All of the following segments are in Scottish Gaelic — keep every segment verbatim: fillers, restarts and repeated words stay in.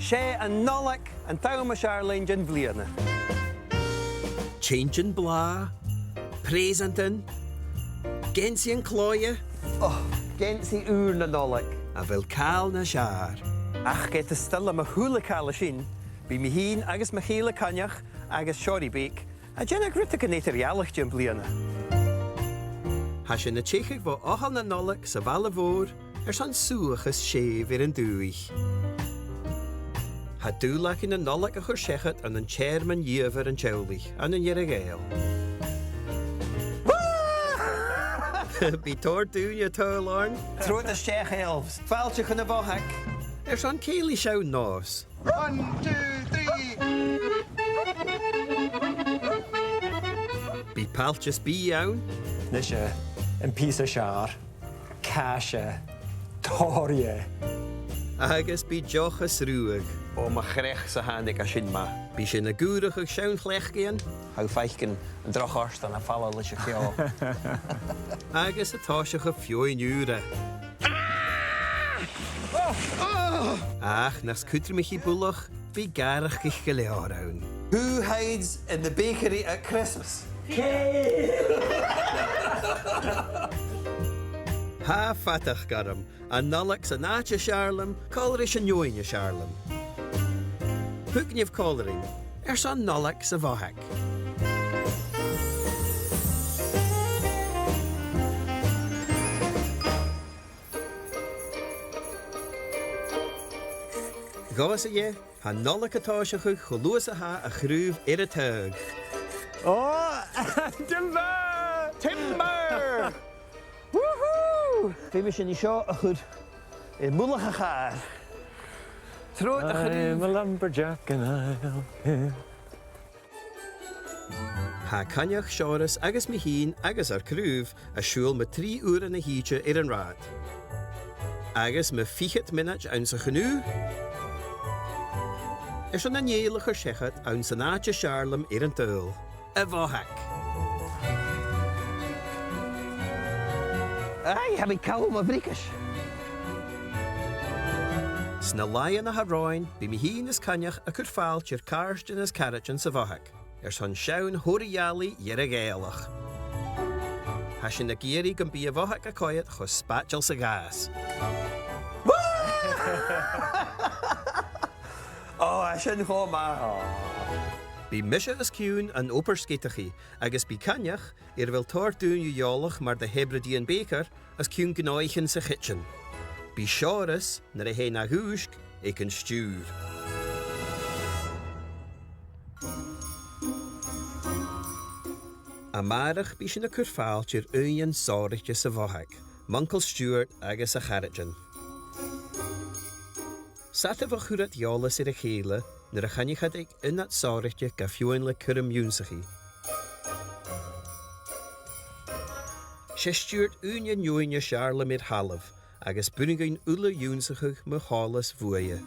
'S e an Nollaig an t-àm as fheàrr leinn den bhliadhna. Teintean blàth, preusantan, geansaidhean clòimhe. Ò, geansaidh ùr na Nollaig. A bheil càil nas fheàrr? Ach ged as toil leam a h-uile càil an sin, bidh mi fhìn agus mo chèile Coinneach agus Seòraidh Beag a' dèanamh rudeigin eadar-dhealaichte am-bliadhna. Tha sinn a' teicheadh bho Othall na Nollaig sa bhaile mhòr airson suathachas sèimh air an dùthaich. Tha dùil againn an Nollaig a chur seachad ann an tearmann dhiamhair an teaghlaich, ann an Earra-Ghàidheal. Bidh tòrr dhaoine a' tadhal oirnn. Trobhad a-steach, elves. Fàilte chun a' bhothaig. Airson cèilidh seann-nòis. One, two, three. Bidh pailteas bìdh ann. Nise, am pìos as fheàrr. Càise. Tòrr dheth. Agus bidh deoch is ruadh. Ò, mo chreach-sa, thàinig e sin math. Bidh sinn a' gùrachadh seann chleachdaidhean. Tha thu a' faicinn an droch fhortan a' falbh leis a' cheò. Agus a' tòiseachadh feadhainn ùra. Ach nas cudromaiche buileach, bidh gàireachdaich gu leòr ann. Who hides in the bakery at Christmas? Tha fadachd orm, an Nollaig san àite as fheàrr leam, còmhla ris an fheadhainn as fheàrr leam. Thugnaibh còmhla rinn, airson Nollaig sa bhothaig. Dhòmhsa dheth, tha Nollaig a' tòiseachadh cho luath 's a tha a' chraobh air a taghadh. Ò, timber! Timber! Woohoo! Feumaidh sinn an seo a chur air mullach a' chàir. Trobhad a chraobh. I'm a lumberjack and I'm here. Tha Coinneach, Seòras agus mi fhìn agus ar craobh a' siubhal mu trì uairean a thìde air an rathad. Agus mu fichead mionaid anns a' chnuic, airson an fhèill a chur seachad anns an àite as fheàrr leam air an t-saoghal, a' bhothaig. Aidh, tha mi a' call mo bhriogais. Sna làithean a tha romhainn, bidh mi fhìn is Coinneach a' cur fàilte air càirdean is caraidean sa bhothaig, airson seann thòrr-dhealaidh Earra-Ghàidhealach. Tha sinn ag iarraidh gum bi a' bhothaig a' coimhead cho spaideil 's a ghabhas. Ò, tha sin cho math. Bidh mise os cionn an obair sgeadachaidh, agus bidh Coinneach, air a bheil tòrr dhaoine eòlach mar The Hebridean Baker, os cionn gnothaich sa chidsin. Bidh Seòras, nuair a thèid na dhùisg, aig an stiùir. A-màireach bidh sinn a' cur fàilte air aoighean sònraichte sa bhothaig, m' uncail Stiùbhart agus a charaidean. 'S fhada bho chuir iad eòlas air a chèile nuair a choinnich iad aig ionad sònraichte ga fheadhainn le cuirm ionnsachaidh. 'S e Stiùbhart aon de na h-aoighean as fheàrr leam air thalamh, agus b' urrainn dhuinn uile ionnsachadh mu choltas bhuaithe.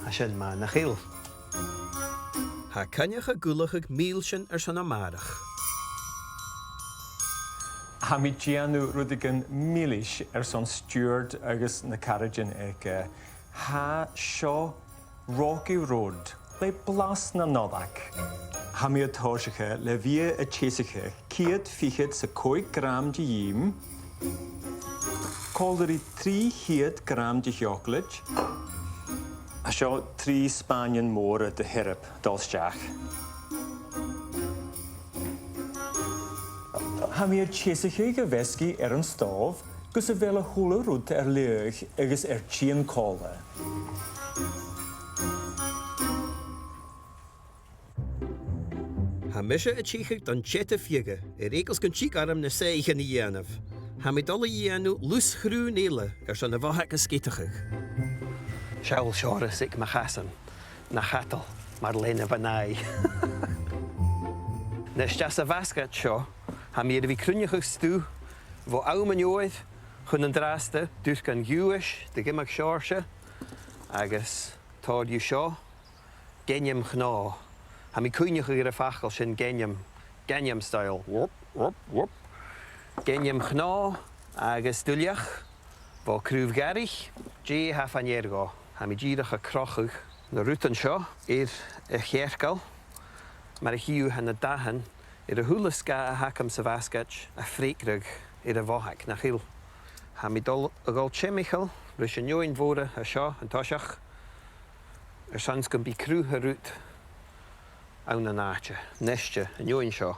Tha sin math, nach eil? Tha Coinneach ag ullachadh mìlsean airson a-màireach. Tha mi a' dèanamh rudeigin milis airson Stiùbhart agus na caraidean aige. Tha seo Rocky Road, le blas na Nollaig. Tha mi a' tòiseachadh le bhith a' teasachadh ceud fichead 's a còig gram de dh'ìm, còmhla ri trì cheud gram de theòclaid. Tha seo trì spàinean mòra de sheirp a' dol a-steach. Tha mi a' teasachadh a' mheasgachaidh air an stòbh gus a bheil a h-uile rud air leaghadh agus air tighinn còmhla. Tha mise a' teicheadh don teada fiodha, air eagal 's gun tig orm na soithichean a dhèanamh. Tha mi a' dol a dhèanamh lus-chrùin eile airson a' bhothaig a sgeadachadh. Seall, Seòras, aig mo chasan, na chadal mar leanabh an aghaidh. Nis, anns a' bhasgaid seo, tha mi air a bhith a' cruinneachadh stuth bho àm an fhoghair chun an-dràsta, dùrcan ghiuthais de dh'iomadh seòrsa, agus tha seo, geanam chnò. Tha mi a' cuimhneachadh air a' fhacal sin, geanam, Gangnam Style. Whoop, whoop, whoop. Geanam chnò agus duilleach Bho chraobh-ghàrraidh, dè tha fa-near dhomh? Tha mi dìreach a' crochadh na rudan seo air a' chearcall, mar a chì thu, tha na dathan air a h-uile sgàth a th' agam sa bhasgaid a' freagradh air a' bhothaig, nach eil? Tha mi dol a dhol timcheall ris an fheadhainn mhòra a tha seo an toiseach, airson 's gum bi cruth an rud ann an àite, nise, an fheadhainn seo.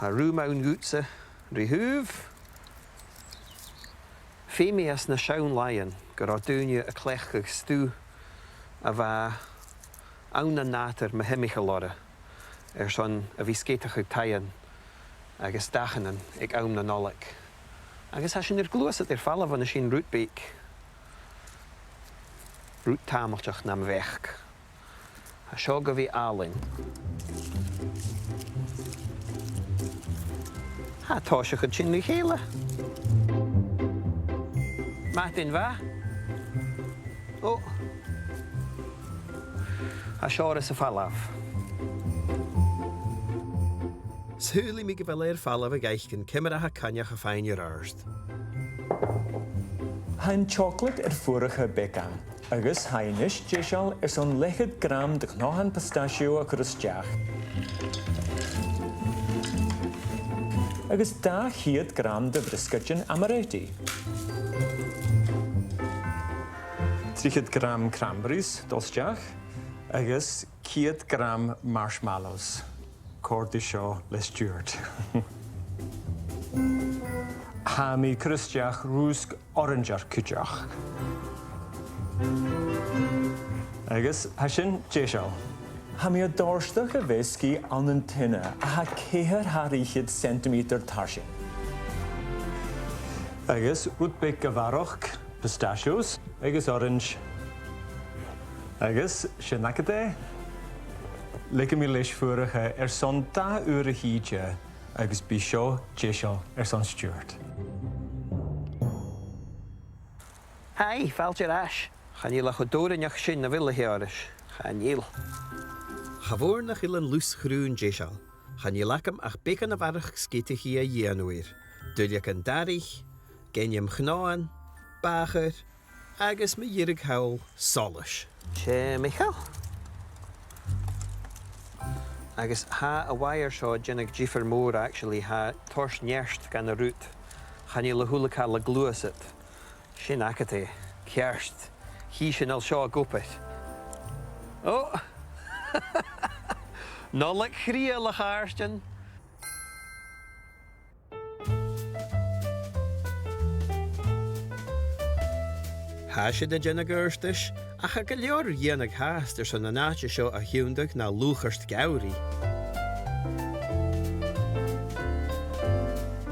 Tha rùm ann dhutsa ri thaobh. Feumaidh às na seann làithean gun robh daoine a' cleachdadh stuth a bha ann an nàdar mu thimcheall orra, airson a bhith sgeadachadh taighean agus dathan aig àm na Nollaig. Agus tha sinn air gluasad air falbh bhon a sin rud beag. Rud tàmailteach nam bheachd. Tha seo gu bhith àlainn. Tha tòiseachadh a' tighinn ri chèile. Madainn mhath. Ò. Tha seo air a falbh. Saoilidh mi gu bheil e air falbh a dh'fhaicinn ciamar a tha Coinneach a' faighinn air adhart. Tha an teòclaid air fuarachadh beagan, agus tha e a-nis deiseil airson leth-cheud gram de ghnothan pistachio a chur a-steach. Agus dà cheud gram de bhriosgaidean amaretti. Trì cheud gram cranberries a dhol a-steach, agus ceud gram marshmallows. Còrdaidh seo le Stuart. Tha mi a' cur a-steach rùsg orainsear cuideachd. Agus tha sin deiseil. Tha mi a' dòrtadh a' mheasgachaidh ann an tiona a tha ceithir air fhichead centimeter tarsainn. Agus rud beag a bharrachd, pistachios agus orains. Agus sin agad e. Leigidh mi leis fuarachadh airson dà uair a thìde agus bidh seo deiseil airson Stuart. Hi, fàilte air ais. Chan eil e cho dòrainneach sin, a bheil, a Sheòrais? Chan eil. Cha mhòr nach eil an lus-chrùin deiseil. Chan eil agam ach beagan a bharrachd sgeadachaidh a dhèanamh air. Duilleagan-daraich, geanam-chnothan, bàchair, agus mu dheireadh thall, solais. Timcheall. Agus tha a' wire seo a' dèanamh diofar mòr, actually, tha e a' toirt neart dhan an rud. Chan eil a h-uile càil a' gluasad. Sin agad e. Ceart. Chì sinn a bheil seo ag obair. Ò! Nollaig Chridheil, a chàirdean! Tha sinn a' dèanamh adhartais, ach tha gu leòr ri dhèanamh fhathast airson an àite seo a thionndadh na lùchairt geamhraidh.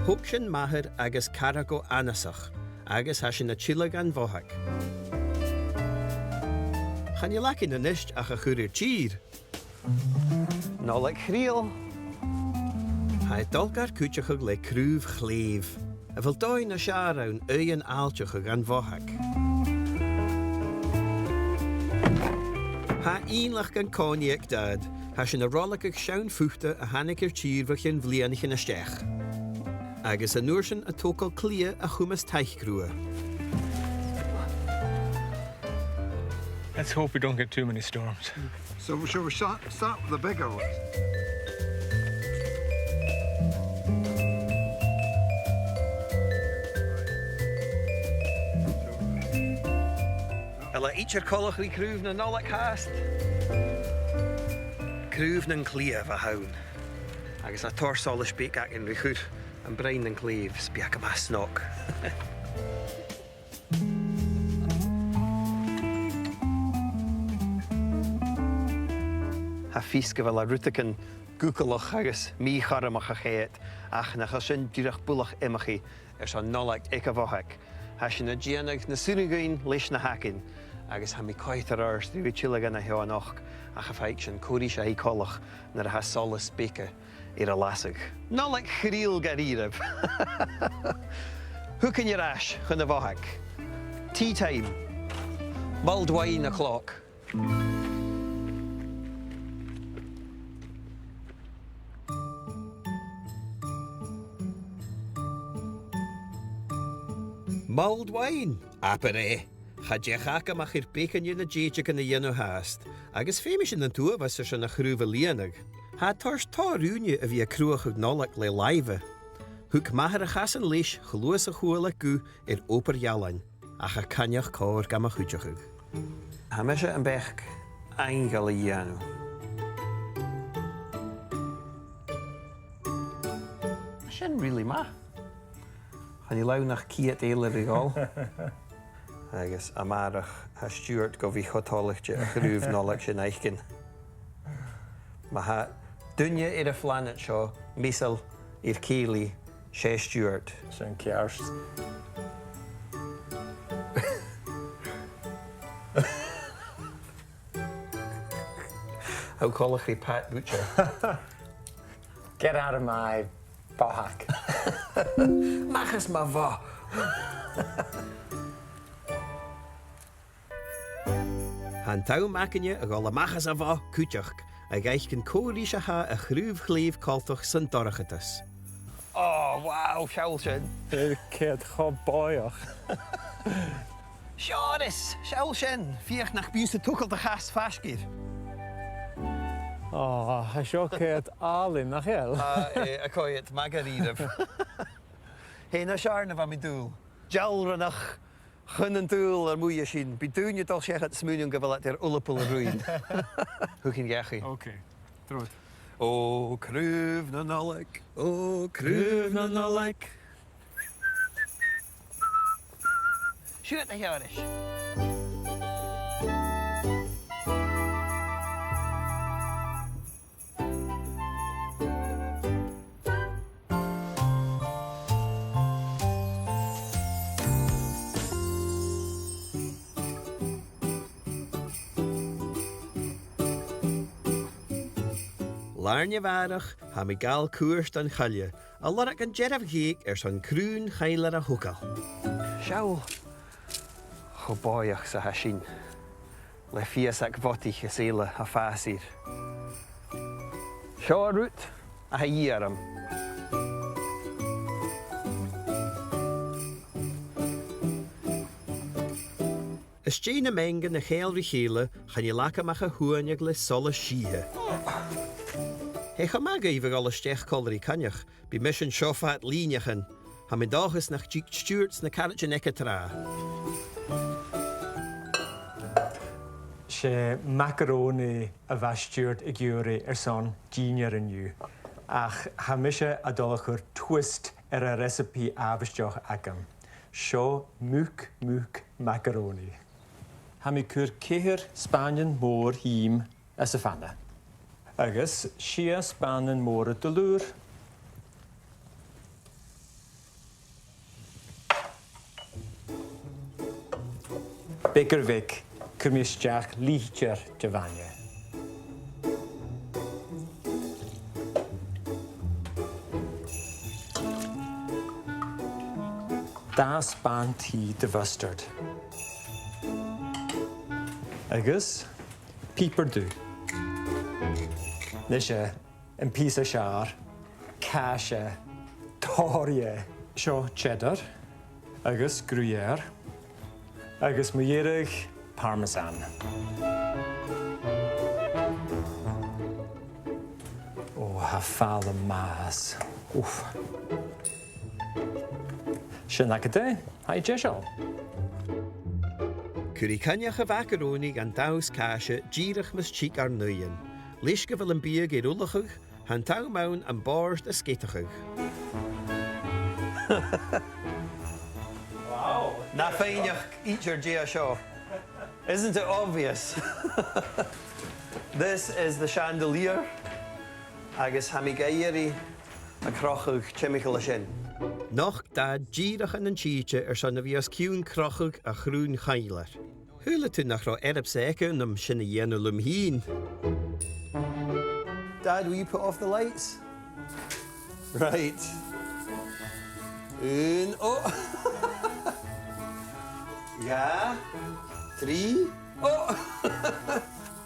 Thog sinn m' athair agus cara gu annasach, agus tha sinn a' tilleadh dhan bhothaig. Chan eil againn a-nis ach a chur air tìr. Nollaig Chridheil. Tha e a' dol gar cuideachadh le craobh chlèibh. A bheil dòigh nas fheàrr ann aoighean fhàilteachadh dhan bhothaig? Tha innleachd an-còmhnaidh aig Dad. Tha sinn a' roiligeadh seann phuta a thàinig air tìr bho chionn bhliadhnaichean a-steach. Agus an uair sin a' togail cliath a chumas taic riutha. Let's hope we don't get too many storms. So shall we start, start with the bigger ones? Eil e idir coltach ri craobh na Nollaig fhathast? Craobh nan cliath a bh' ann. Agus tha tòrr solais beag againn ri chur am broinn nan cliath, 's bidh e gu math snog. Tha fios gu bheil rudeigin gugallach agus mì-chothromach a' coimhead, ach nach eil sin dìreach buileach iomchaidh airson Nollaig aig a' bhothaig. Tha sinn a' dèanamh nas urrainn dhuinn leis na th' againn, agus tha mi a' coimhead air adhart ri bhith a' tilleadh dhan a sheo a-nochd, ach am faic sinn cò ris a tha i coltach nuair a tha solas beag air a lasadh. Nollaig Chridheil dha-rìribh. Thugainn air ais chun a' bhothaig. Tea time. Mulled wine o'clock. Mulled wine! Abair e! Cha deach agam ach air beagan de na dèideagan a dhèanamh fhathast, agus feumaidh sinn an t-uabhas airson a' chraobh a lìonadh. Tha e a' toirt tòrr ùine a bhith a' cruthachadh Nollaig le làimhe. Thug m' athair a chasan leis cho luath 's a chuala e guth air obair-ealain, ach tha Coinneach còir gam chuideachadh. Tha mise am beachd aingeal a dhèanamh. Sin really math. Chan eil ann ach ceud eile ri dhol. Agus a-màireach, tha Stiùbhart gu bhith cho toilichte a' chraobh Nollaig sin fhaicinn. Ma tha duine air a' phlanaid seo measail air cèilidh, 's e Stiùbhart. Sin ceart. Tha thu coltach ri Pat Butcher. Get out of my bothag. Mach às mo bhoth. Tha an t-àm againne a dhol a-mach às a' bhoth cuideachd, a dh'fhaicinn cò ris a tha a' chraobh-chlèibh coltach san dorchadas. Oh, wow, seall sin. Tha e cho bòidheach. Seo e, seall sin. Feuch nach bi thusa a' togail do chas faisg air. Oh, tha seo ceart àlainn, nach eil? Tha, eh, a' coimhead math dha-rìribh. Hè, na searna bha mi an dùil. Dealrach, chun an dùil air muigh sin, bidh daoine a' dol seachad a' smaoineachadh gu bheil iad air Ullapul a ruighinn. Thugainn dhachaigh. Ok, trobhad. Ò craobh na Nollaig, ò craobh na Nollaig. Siuthad, a Sheòrais. Làrna-mhàireach, tha mi a' gabhail cuairt dhan choille, a' lorg an dearbh gheug airson crùn-choinnlear a thogail. Seall cho bòidheach 's a tha sin, le feusag bhodaich is eile a' fàs air. Seo an rud a tha dhìth orm. Às dèidh nam meangan a cheangal ri chèile, chan eil agam ach a shuaineadh le solas sìthe. Tha e cho math dhuibh a dhol a-steach còmhla ri Coinneach, bidh mise an seo fad lìnichean. Tha mi an dòchas nach tig Stiùbhart 's na caraidean aige tràth. 'S e macaroni a bha Stiùbhart ag iarraidh airson dìnnear an-diugh, ach tha mise a' dol a chur twist air an recipe àbhaisteach agam. Seo muc, muc macaroni. Tha mi a' cur ceithir spàinean mòr thìm anns a' phana. Agus sia spàinean mòra dlùir. Beagan air bheag, cuiridh mi a-steach litir de bhainne. Dà spàin-tì de mhustard. Agus piobar dubh. Nise, am pìos as fheàrr, càise tòrr dheth. Seo cheddar agus gruyère agus mu dheireadh parmesan. Ò, tha fàileadh math às. Ùff. Sin agad e, tha e deiseil. Cuiridh Coinneach a' mhacaroni dhan dabhas càise dìreach mus tig ar n-aoighean. Leis gu bheil am biadh air ullachadh, tha an t-àm ann am bòrd a sgeadachadh. Wow. Na faighneachd idir dè seo. Isn't it obvious? This is the chandelier. Agus tha mi ag iarraidh a chrochadh timcheall an sin. Nochd Dad dìreach ann an tìde airson a bhith os cionn crochadh a' chrùn-choinnleir. Shaoileadh tu nach robh earbsa aige nam sin a dhèanamh leam fhìn. Dad, will you put off the lights? Right. Aon, oh. Dhà, trì, oh.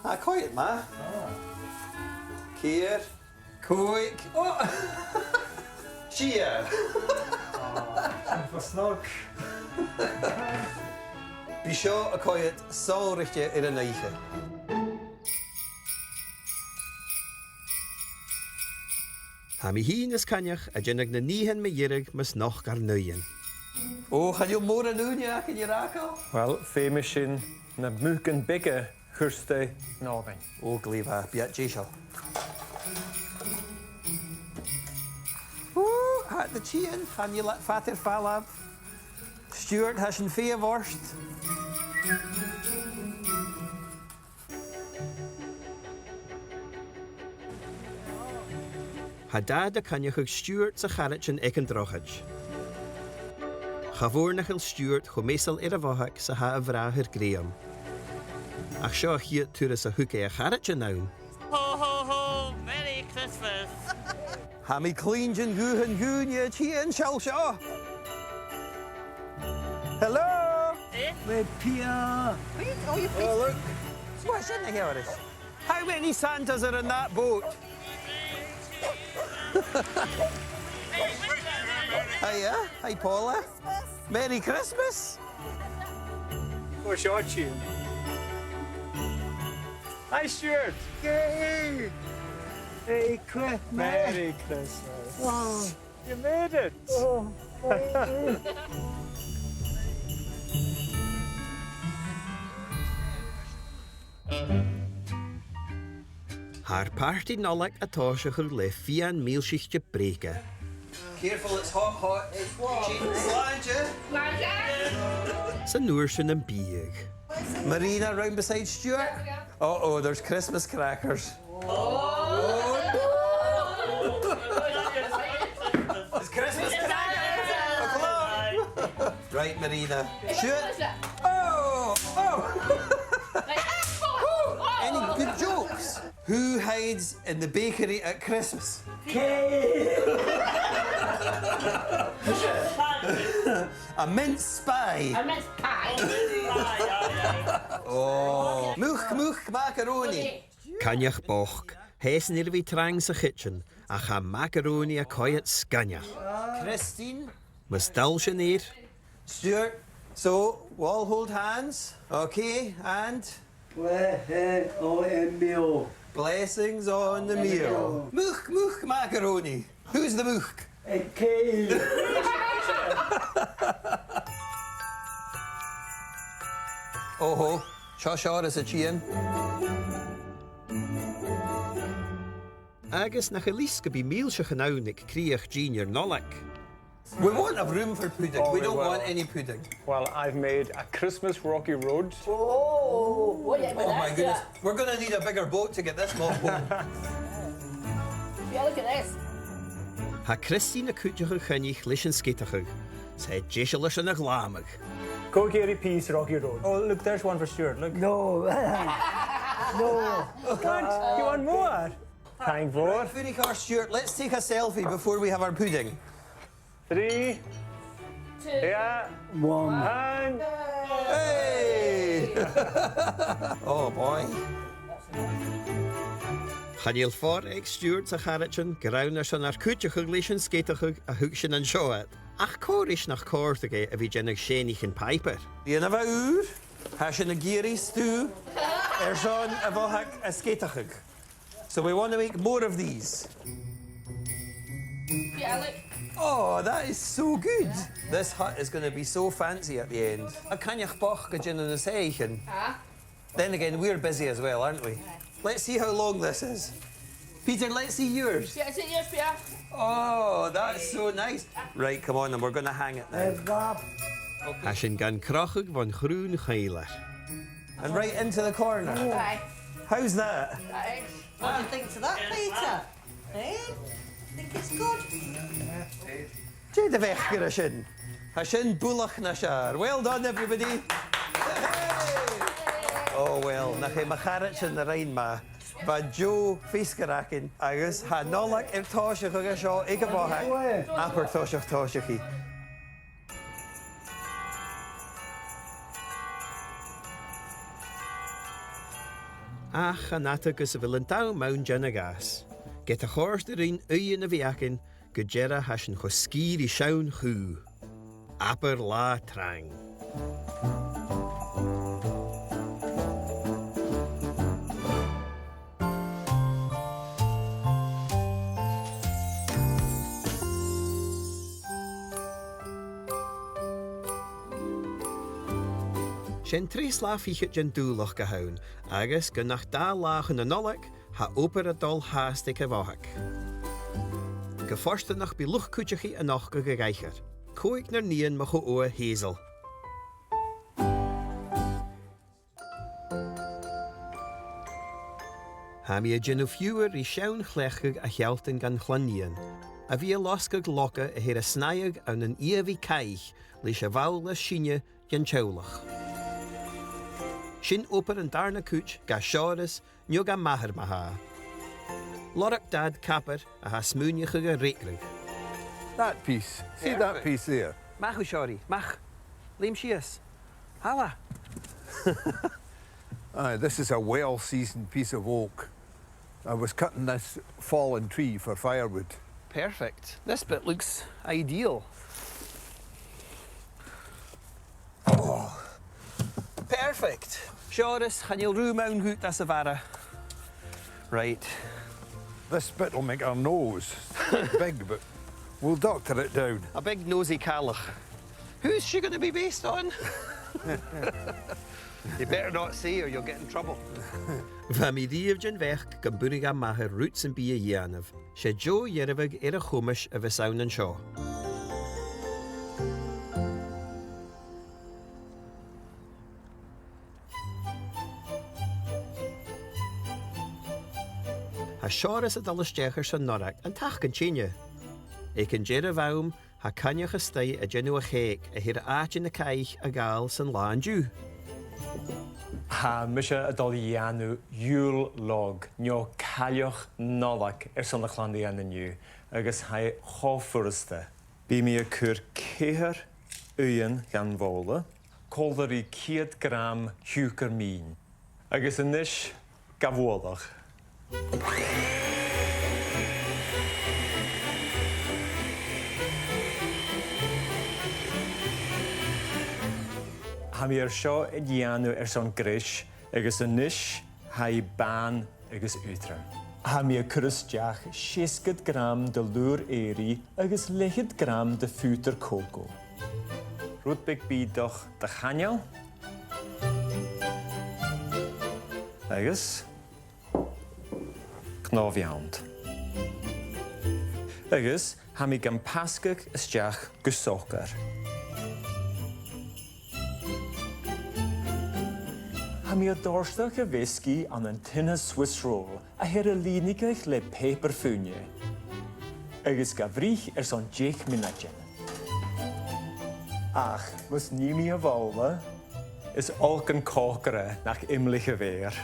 Ah, quite math. Ceithir, còig, oh. Sia. Snog. Bidh seo a' coimhead sònraichte air an oidhche. Tha mi fhìn is Coinneach a' dèanamh na nithean mu dheireadh mus nochd ar n-uighean. Ò, chan eil mòran ùine againn, a Rachel. Uill, feumaidh sinn na mucan beaga a chur a-steach an àmhainn. Ò, glè mhath, bidh iad deiseil. Ò, tha iad a' tighinn, chan eil iad fada air falbh. Stiùbhart, tha sinn fèidh a' bhòrd. Tha Dad a' coinneachadh Stiùbhart 's a charaidean aig an drochaid. Cha mhòr nach eil Stiùbhart cho measail air a' bhothaig 's a tha a bhràthair Graham. Ach seo a' chiad turas a thug e a charaidean ann. Ho, ho, ho! Merry Christmas! Tha mi a' cluinntinn guthan dhaoine a' tighinn, seall seo! Hello! Eh? We're here. Are you, oh, you're... Oh, look. What's in the Harris? How many Santas are in that boat? Hiya. Hi, Paula. Merry Christmas. What's your tune? Hi, Stiùbhart. Yay! Merry Christmas. Merry Christmas. Oh. You made it. Oh, thank you. Tha ar pàrtaidh Nollaig a' tòiseachadh le fiann mìlsaichte brèige. Careful, it's hot, hot. It's hot. Slàinte. Slàinte. 'S an uair sin am biadh. Marina, round beside Stiùbhart. Uh-oh, there's Christmas crackers. Oh, no! It's Christmas crackers o'clock. Right, Marina. Shoot. Oh! Oh! Any good jokes? Who hides in the bakery at Christmas? Cake! A mince pie. A mince pie. Oh. Muc, muc, macaroni. Coinneach bochd. Tha esan air a bhith trang sa chidsin, ach tha macaroni a' coimhead sgoinneil. Christine. Mus toil sinn air. Stiùbhart. So, we'll all hold hands. Okay, and? Blessings on the meal. Blessings on the meal. Muc, muc, macaroni. Who's the muc? A cake. Oho, seo Seòras a' tighinn. Agus nach eil fhios gum bi mìlseachan ann aig crìoch dìnnear Nollaig. We won't have room for pudding. Oh, we don't want any pudding. Well, I've made a Christmas rocky road. Oh, oh, yeah, oh my goodness. We're gonna need a bigger boat to get this lot home. Yeah, look at this. Tha Christine a' cuideachadh Choinnich leis an sgeadachadh, 's e deiseil airson a ghlàmadh. Cò ag iarraidh pìos rocky road? Oh, look, there's one for Stiùbhart, look. No. No. What? You want more? Thank you. Right, faodaidh sinn, Stiùbhart, let's take a selfie before we have our pudding. Three. Two. Yeah. One. And hey! Oh, boy. Chan eil fàilte aig Stiùbhart 's a charaidean gur ann airson ar cuideachadh leis an sgeadachadh a thug sinn an seo iad. Ach cò ris nach còrdadh e a bhith a' dèanamh seinn aig a' phàipear? Dèanamh ùr, tha sinn ag iarraidh stuth airson a' bhothaig a sgeadachadh. So we want to make more of these. Yeah, look. Oh, that is so good. This hut is gonna be so fancy at the end. A' Choinnich bochd a' dèanamh na soithichean. Ah. Then again, we're busy as well, aren't we? Aye. Let's see how long this is. Peter, let's see yours. Yeah, is it yours, Peter? Oh, that's so nice. Right, come on, and we're gonna hang it now. Tha sinn gan crochadh bhon chrùn-choinnlear. And right into the corner. Aye. How's that? Aye. What do you think to that, Peter? Eh? Think it's good? Dè do bheachd air sin? Tha sin buileach nas fheàrr. Well done, everybody. Oh, well, nach e mo charaidean a rinn math. Bha deagh fheasgar againn agus tha Nollaig air tòiseachadh an seo aig a' bhothaig. Abair toiseach tòiseachaidh. Ach chan fhada gus a bheil an t-àm ann dèanamh às. Ged a chòrd e rinn uighean a bhith againn, gu dearbh tha sinn cho sgìth ri seann chù. Abair latha trang. 'S e an treas latha fichead den Dùbhlachd a th' ann, agus gun ach dà latha chun na Nollaig, tha obair a' dol fhathast aig a' bhodhaig. Gu fortanach bidh luchd-cuideachaidh a' nochdadh a dh'aithghearr. Còig nar n-ion mo cho-ogha Hazel. Tha mi a' dèanamh fiughair ri seann chleachdadh a shealltainn dhan chlann-nighean, a bhith a' losgadh loga a th' air a snaidheadh ann an ìomhaigh caich leis a' bhobhla sinne dhen teaghlach. Sin obair an dàrna cuid dha Seòras no dha m' athair ma-thà. Lorg Dad cabar a tha smaoineachadh a fhreagradh. That piece. See that piece there? Mach thu, Seòraidh, mach. Leum sìos. Thalla. Aye, this is a well-seasoned piece of oak. I was cutting this fallen tree for firewood. Perfect. This bit looks ideal. Oh. Perfect. Seòras, chan eil rùm ann dhut anns a' bhàrr. Right. This bit'll make her nose big, but we'll doctor it down. A big nosy cailleach. Who's she gonna be based on? You better not say or you'll get in trouble. Bha mi a-riamh den bheachd gum b' urrainn dha m' athair rud sam bith a dhèanamh. 'S e deagh dhearbhadh air a' chomais a bhios ann an seo. Tha Seòras a' dol a-steach airson norrag an taca an teine. Aig an dearbh àm, tha Coinneach a-staigh a' dèanamh a' chèic a th' air àite na caich a ghabhail san là an-diugh. Tha mise a' dol a dhèanamh Yule log, no cailleach Nollaig, airson a' chlann-nighean an-diugh, agus tha e cho furasta. Bidh mi a' cur ceithir uighean dhan bhobhla, còmhla ri ceud gram siùcar mìn. Agus a-nis, ga bhualadh. Tha mi air seo a dhèanamh airson greis, agus a-nis tha i bàn agus aotrom. Tha mi a' cur a-steach seasgad gram de fhlùr èirigh agus leth-cheud gram de phùdar còcó. Rud beag bìodach de chaineal. Agus cnò-mheannt. Agus tha mi gam pasgadh a-steach gu socair. Tha mi a' dòrtadh a' mheasgaidh ann an tiona Swiss roll a th' air a lìnigeadh le pàipear-fuine. Agus ga bhruich airson deich mionaidean. Ach mus nì mi a' bhobhla, is olc an còcaire nach imlich a bh' air.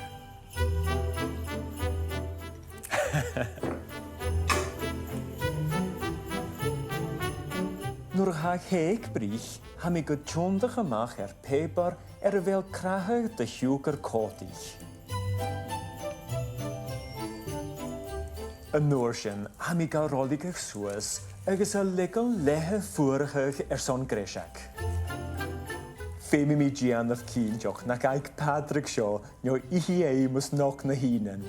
Nuair a tha a' chèic bruich, tha mi gu tionndadh a-mach air pàipear air a bheil crathadh de shiùcar còtaich. An uair sin, tha mi ga roiligeadh suas agus a' leigeil leatha fuarachadh airson greiseag. Feumaidh mi dèanamh cinnteach nach fhaic Pàdraig seo no ithidh e mus nochd na h-ìnean.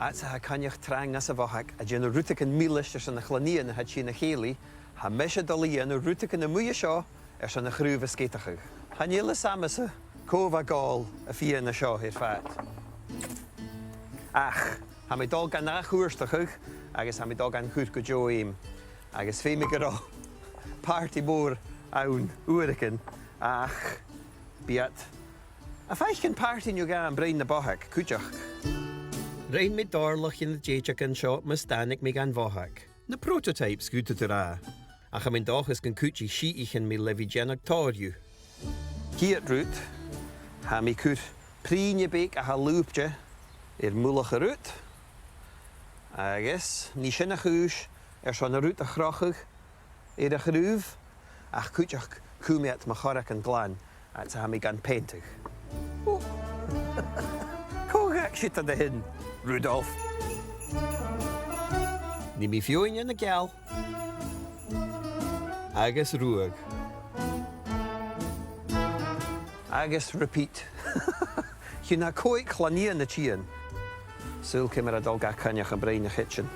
Fhad 's a tha Coinneach trang anns a' bhothaig a' dèanamh rudeigin milis airson a' chlann-nighean a tha a' tighinn a chèilidh, tha mise a' dol a dhèanamh rudeigin a-muigh an seo airson a' chraobh a sgeadachadh. Chan eil fhios agamsa cò bha gabhail a' fighean an seo air fad. Ach tha mi a' dol gan ath-chuairteachadh agus tha mi a' dol gan cur gu deagh fheum. Agus feumaidh gun robh pàrtaidh mòr ann uaireigin, ach bidh iad a' faicinn pàrtaidh no dhà am broinn na bothaig cuideachd. Rinn mi dòrlach dhe na dèideagan seo mus tàinig mi dhan bhothaig. Na prototypes, gu tur a. Ach tha mi an dòchas gun cuidich sìthichean mi le bhith a' dèanamh tòrr dhiubh. A' chiad rud, tha mi a' cur prìne bheag a tha lùbte air mullach an rud, agus nì sin a' chùis airson an rud a chrochadh air a' chraobh, ach cuideachd cùm iad mu chorragan glan, fhad 's a tha mi gan peantadh. Cò dh'fhàg siud an sin, Rudolph? Nì mi feadhainn na geal. Agus ruadh. Agus repeat. Chì na còig chlann-nighean a' tighinn. Saoil ciamar a tha dol gach coinneach am broinn a' chidsin.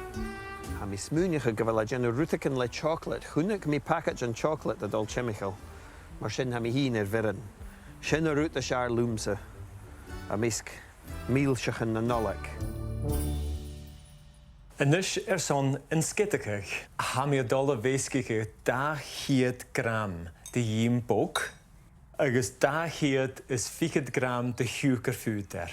Tha mi a' smaoineachadh gu bheil e a' dèanamh rudeigin le chocolate. Chunnaic mi pacaid de chocolate a' dol timcheall. Mar sin tha mi fhìn air bhioran. Sin an rud as fheàrr leamsa. Am measg mìlseachan na Nollaig. A-nis airson an sgeadachadh, tha mi a' dol a mheasgachadh dà cheud gram de dh'ìm bog agus dà cheud is fichead gram de shiùcar fùdair.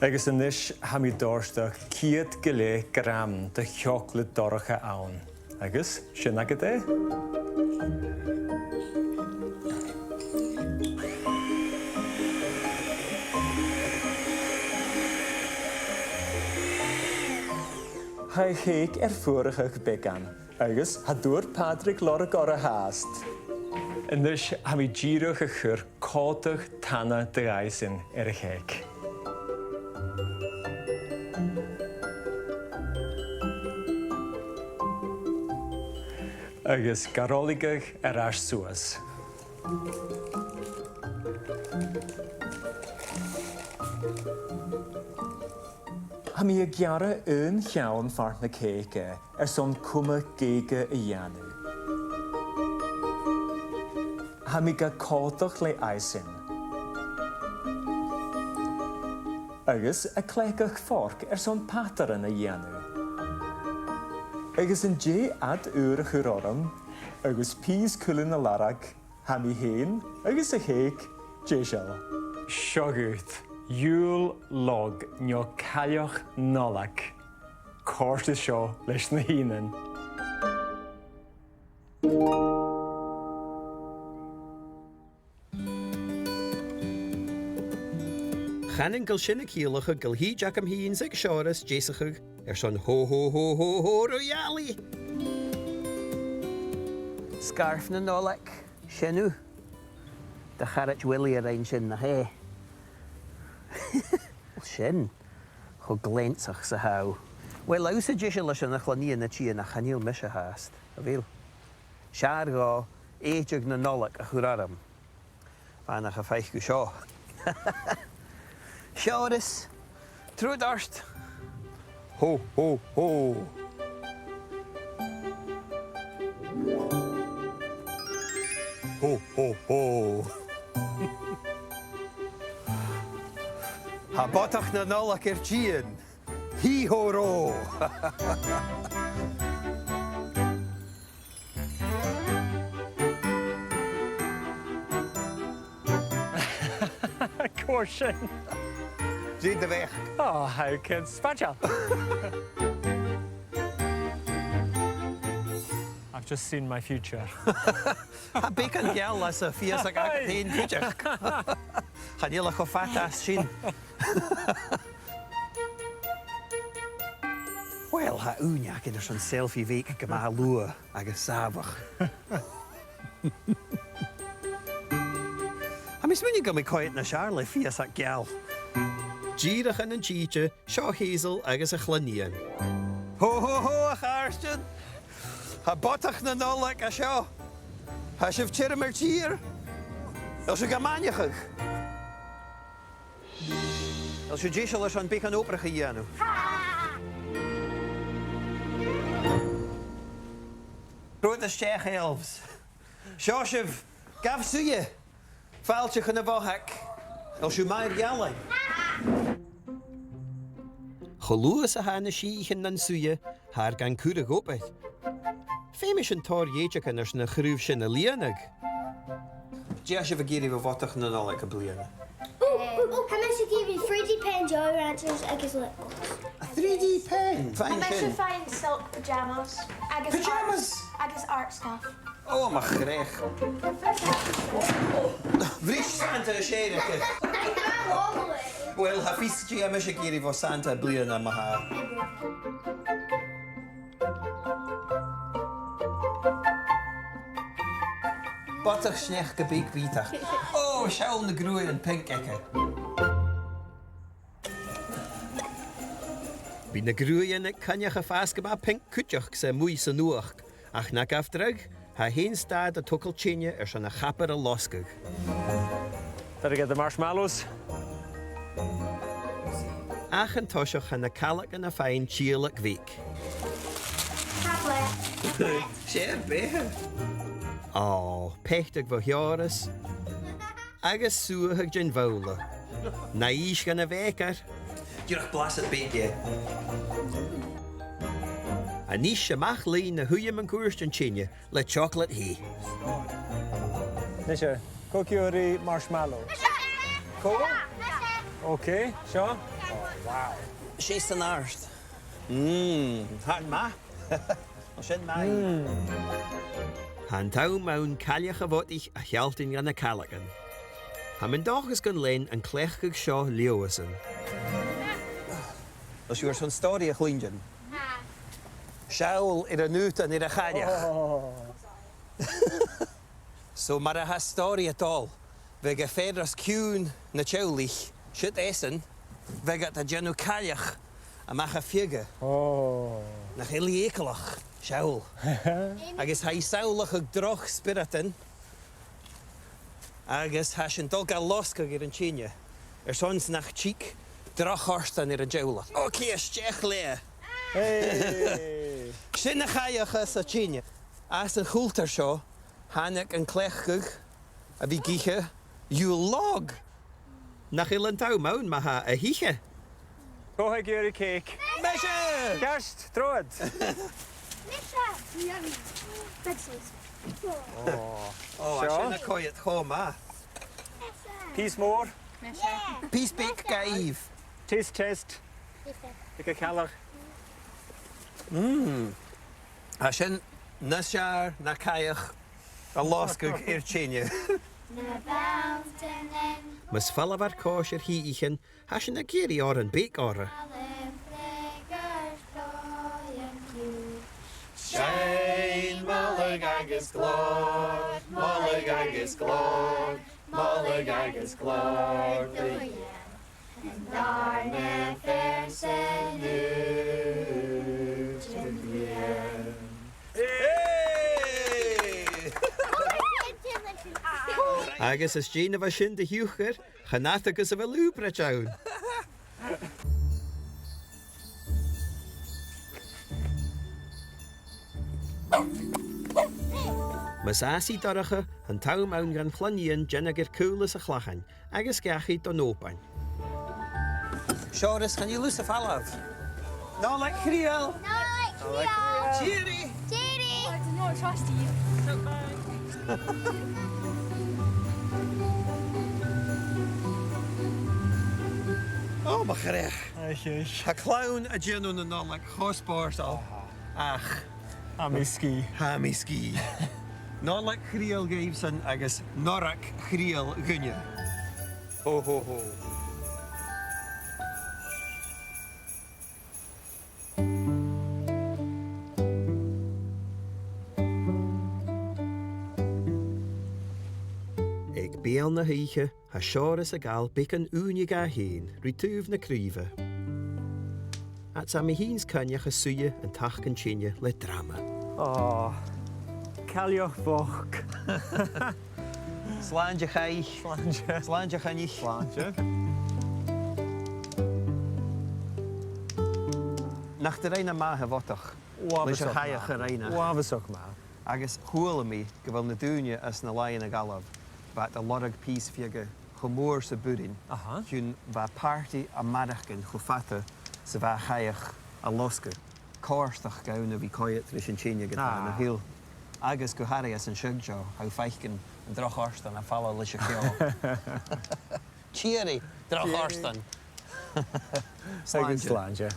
Agus a-nis, tha mi a' dòrtadh ceud gu leth gram de chocolate dorcha ann. Agus sin agad e. Tha a' chèic air fuarachadh beagan, agus tha dùil air Pàdraig lorg orra fhathast. A-nis, tha mi dìreach a' cur còta tana de dh'icing air a' chèic. Agus ga roiligeadh air ais suas. Tha mi a' gearradh aon cheann far na cèic e, airson cuma geuga a dhèanamh. Tha mi ga còmhdach le icing. Agus a' cleachdadh forc airson pàtran a dhèanamh. Agus an dèidh ad ùr a chur orm, agus pìos cuilean a lorg, tha mi fhèin agus a' chèic deiseil. Seo dhut, Yule log no cailleach Nollaig. Còrdaidh seo leis na h-ìghnean. Chanainn gu bheil sin a' ciallachadh gu bheil thìde agam fhìn 's aig Seòras deasachadh airson ho, ho, ho, ho, ho, ro-gheallaidh! Sgarf na Nollaig, sin thu. Do charaid Willie a rinn sin, nach e? Sin. Cho gleansach 's a tha thu. Uill, tha thusa deiseil airson a' chlann-nighean a' tighinn, ach chan eil mise fhathast, a bheil? 'S fheàrr dhomh èideadh na Nollaig a chur orm. Bha e nach fhaigheadh seo. Seòras, trobhad ort. Ho, ho, ho. Ho, ho, ho. Tha Bodach na Nollaig air tighinn. Hì hò rò! Cò sin? Dè do bheachd? Oh, how can spatial. I've just seen my future. Tha beagan geal às a' phìos agad fhèin cuideachd. Chan eil e cho fada às sin. Uill, tha ùine agad airson selfie bheag gu math luath agus sàmhach. Tha mi a' smaoineachadh gum bi coimhead nas fheàrr le feusag geal. Dìreach ann an tìde, seo Hazel agus a chlann-nighean. Ho, ho, ho, a chàirdean! Tha Bodach na Nollaig an seo. Tha sibh tioram air tìr? A bheil sibh gam aithneachadh? A bheil sibh deiseil airson beagan obrach a dhèanamh? Trobhad a-steach, elves. Seo sibh, gabh suidhe. Fàilte chun a' bhothag. A bheil sibh math air geallaidh? Cho luath 's a tha na sìthichean nan suidhe, tha iad gan cur a dh'obair. Feumaidh sinn tòrr dhèideagan airson a' chraobh sin a lìonadh. Dè tha sibh ag iarraidh bho Bhodach na Nollaig am-bliadhna? Oh, oh, oh, tha mise ag iarraidh three D pen, Jolly Ranchers agus lip gloss. A three D pen? Fine. Tha mise a' faighinn silk pyjamas agus art, pyjamas? Agus art scarf. Oh, mo chreach. Santa, 's e, Erica. Uill, tha fios, dè tha mise ag iarraidh bho Santa am-bliadhna, ma-thà. Bodach-sneachda beag bìodach. Ò, seall na gruaidhean pinc aige. Bidh na gruaidhean aig Coinneach a' fàs gu math pinc cuideachd 's e a-muigh san fhuachd, ach na gabh dragh, tha e fhèin a' stad a' togail teine airson a' chabair a losgadh. Better get the marshmallows. Ach an toiseach tha na caileagan a' faighinn tìodhlac bheag. Chocolate. 'S e, beatha. Ò, peatadh bho Sheòras. Agus suathadh den bhobhla. Na ìsg dhan a' bhèicear. Dìreach blasad beag dheth. A-nis a-mach leinn a shuidhe mun cuairt an teine le teoclaid theth. Nise, cò ag iarraidh marshmallow? Cò? Ok, seo. Wow. Sìos an àird. Mmm, tha e math. Tha sin math. Mm. Tha an t-àm ann cailleach a' bhodaich a shealltainn dha na caileagan. Tha mi an dòchas gun lean an cleachdadh seo leothasan. Tha sibh airson stòiridh a chluinntinn? Seall air an aodann air a' chailleach. Oh. So mar a tha an stòiridh a' dol, bhiodh e furasta os cionn na teaghlaich, siud esan, bhiodh iad a' dèanamh cailleach a-mach à fiodha. Oh. Nach eil e eagalach, seall. Agus tha e samhlachadh droch spioradain, agus tha sinn a' dol ga losgadh air an teine, airson 's nach tig droch fhortan air an teaghlach. Ok, a-steach leatha. Hey! Sin a' chailleach às an teine. Anns a' chultar seo, thàinig an cleachdadh a bhith ag ithe yule log. Nach eil an t-àm ann ma-thà a h-ithe? Cò ag iarraidh cèic? Mise! Ceart, trobhad. Mise! Yummy. Good taste. Oh. Oh, seo? Sin a' coimhead cho math. Pìos mòr. Mise. Pìos beag, Gaibh. Taste test. Taste test. Aig a' chailleach. Mm. Tha sin nas fheàrr na cailleach a losgadh air teine. Mus falbh ar còisir shìthichean, tha sinn ag iarraidh òran beag orra. Seinn moladh agus glòir, moladh agus glòir, moladh agus glòir do Dhia. An dàrna fear san aodann bhliadhna. Hey! Agus às dèidh na bha sin de thiugair, chan fhada gus a bheil ùpraid ann. Mus fhàs i dorcha, tha an t-àm ann dhan chloinn Iain dèanamh air cùl is a' chlachain, agus dhachaigh don Òban. Seòras, chan eil thusa a' falbh. Nollaig Chridheil! Nollaig Chridheil! Tìoraidh! Tìoraidh! I do not trust you. Ò, mo chreach. Tha clann a' dèanamh na Nollaig cho spòrsail. Ach tha mi sgìth. Tha mi sgìth. Nollaig Chridheil dhuibhsan agus Norrag Chridheil dhuinne. Ho, ho, ho. Aig beul na h-oidhche, tha Seòras a' gabhail beagan ùine dha fhèin ri taobh na craoibhe. Agus tha mi fhìn 's Coinneach a' suidhe an taca an teine le drama. Ò, cailleach bhochd. Slàinte, a Chaidh. Slàinte. Slàinte, a Choinnich. Slàinte. Nach do rinn e math, a' bhodach? Leis a' chailleach a rinn e. Uabhasach math. Agus chuala mi gu bheil na daoine anns na làithean a dh'fhalbh, bha iad a' lorg pìos fiodha cho mòr 's a b' urrainn. Aha. Chionn bha pàrtaidh a maireachdainn cho fada 's a bha a' chailleach a' losgadh. Còrdadh e gu bhith a' coimhead ris an teine gu tàr na h-uile. Agus gu h-àraidh anns an t-seagh seo, tha thu a' faicinn an droch fhortan a' falbh leis a' cheò. Tìoraidh, droch fhortan. Agus slàinte. Slàinte.